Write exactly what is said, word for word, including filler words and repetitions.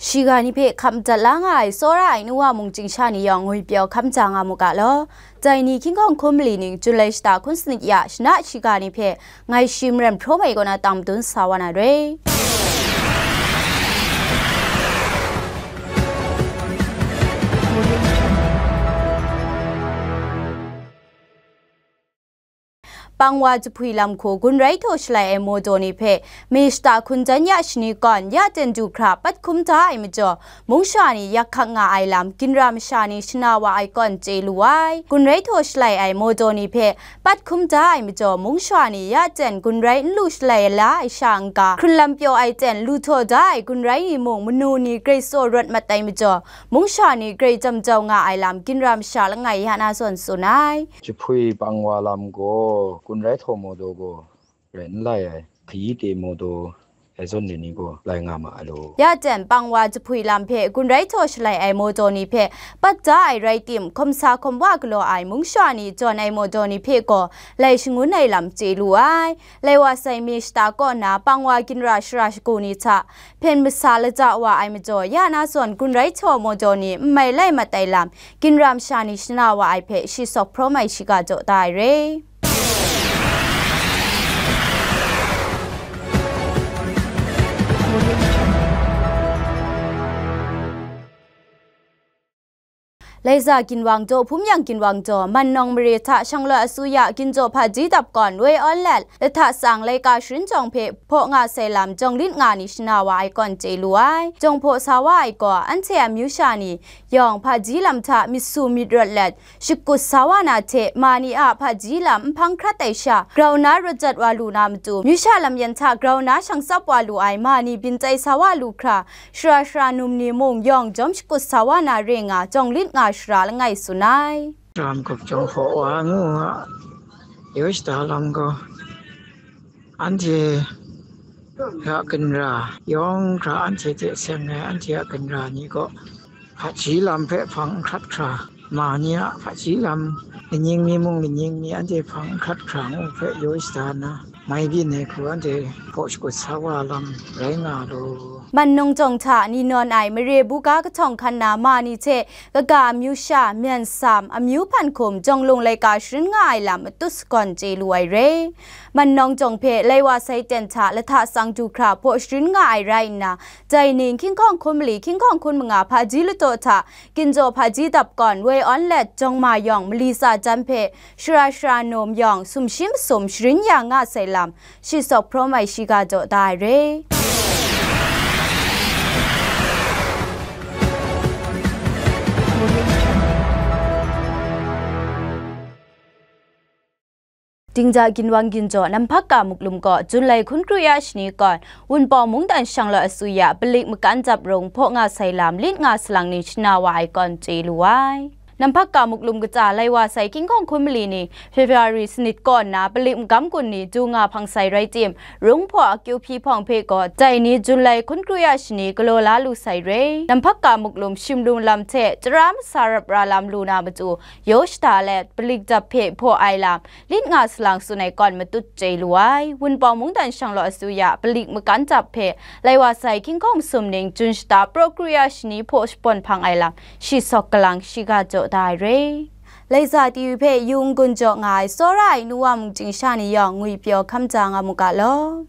Shiga ni hpe hkap madat la nga ai tsawra ai nu wa mung chyingsha ni yawng ngwipyaw hkap ja nga mu ga law. Dai ni hkying hkawng hkun mali ning Jun lai shata hkun sanit ya shana shiga ni hpe ngai shi maren hpraw mai kaw na tang madun sa wa na re. Pangwa jahpwi lam hku gun rai htaw shalai ai mawdaw ni hpe, mi shata hkun jan ya shani kawn, ya ten du hkra pat hkum da ai majaw, mungsha ni yak hkak nga ai lam, ginra masha ni shana wa ai kawn chye lu ai. Gun rai htaw shalai ai mawdaw ni hpe, pat hkum da ai majaw, mungsha ni ya ten gun rai n lu shalai la ai sha n-ga, hkrun lam pyaw ai ten lu htaw da ai gun rai ni mung, manu ni grai tsaw rawt mat ai majaw, mungsha ni grai jam jau nga ai lam, ginra masha langai ya na zawn tsun ai. Jahpwi pangwa lam gaw, gun rai htaw mawdaw gaw rai n lai ai, hkayi te mawdaw ai zawn ni gaw lai nga ma ai law. Ya ten pangwa jahpwi lam hpe gun rai htaw shalai ai mawdaw ni hpe pat da ai rai tim, hkawm sa hkawm wa galaw ai mungsha ni jawn ai mawdaw ni hpe gaw lai shangun ai lam chye lu ai. Lai wa sai mi shata kaw na pangwa ginra shara shagu ni hta hpyen masa lata wa ai majaw, ya na zawn gun rai htaw mawdaw ni n mai lai mat ai lam, ginra masha ni shana wa ai hpe shi sawk hpraw mai shiga jaw da ai re. Laiza ginwang jaw, Hpum yang ginwang jaw, Mannawng mare hta Shanglawt asuya ginjaw hpaji dap gawn woi awn let, lahta tsang laika sharin jawng hpe hpaw nga sai lam, jawng lit nga ni shana wa ai kawn chye lu ai. Jawng hpaw sa wa ai gaw, anhte a amyu sha ni yawng hpaji lam hta myit su myit rawt let, shakut sa wa na hte, ma ni a hpaji lam n hpang hkrat ai sha, grau na rawt jat wa lu na matu, amyu sha lam yan hta grau na shang tsap wa lu ai ma ni byin tai sa wa lu hkra, shara shara num ni mung yawng jawm shakut sa wa na re nga, jawng lit nga shara langai tsun ai. Ram gup jawng hpaw wa ngu nga, yaw shada lam gaw, anhte a ginra, yawng hkra anhte hte seng ai anhte a ginra ni gaw, hpaji lam hpe hpang n hkrat hkra, ma ni a hpaji lam, kaning mi mung kaning mi anhte hpang n hkrat hkra ngu hpe yaw shada nna, mai byin ai hku anhte hpaw shakut sa wa lam rai nga law. Mannawng jawng hta ni nawn ai mare buga kahtawng hkan na ma ni hte kaga amyu sha, myan sam, amyu hpan hkum, jawng lung laika sharin nga ai lam matut sagawn chye lu ai re. Mannawng jawng hpe lai wa sai ten hta lahta tsang du hkra hpaw sharin nga ai rai nna, dai ni hkying hkawng hkun mali hkying hkawng hkun manga hpaji lataw hta ginjaw hpaji dap gawn woi awn let, jawng ma yawng mali tsa jan hpe shara shara num yawng sumshi masum sharin ya nga sai lam, shi sawk hpraw mai shiga jaw da ai re. Dingja ginwang ginjaw Namhpakka muklum gaw Jun lai hkun kru ya shani kawn, Wunpawng mungdan Shanglawt asuya palik makan dap rung hpaw nga sai lam, lit nga salang ni shana wa ai kawn chye lu ai. Namhpakka muklum kata lai wa sai hkying hkawng hkun mali ni February sanit kaw nna palik magam gun ni du nga hpang sai rai tim, rung hpaw akyu hpyi hpawng hpe gaw dai ni Jun lai hkun kru ya shani galaw la lu sai re. Namhpakka muklum shim lu lam hte tara masa rap ra lam lu na matu, yaw shada let palik dap hpe hpaw ai lam, lit nga salang tsun ai kawn matut chye lu ai. Wunpawng mungdan Shanglawt asuya palik makan dap hpe lai wa sai hkying hkawng masum ning Jun shata praw kru ya shani hpaw shapawn hpang ai lam, shi sawk kalang shiga jaw da ai re. Laiza T V hpe yung gun jaw nga ai tsawra ai nu wa mung chyingsha ni yawng ngwipyaw hkam ja nga mu ga law.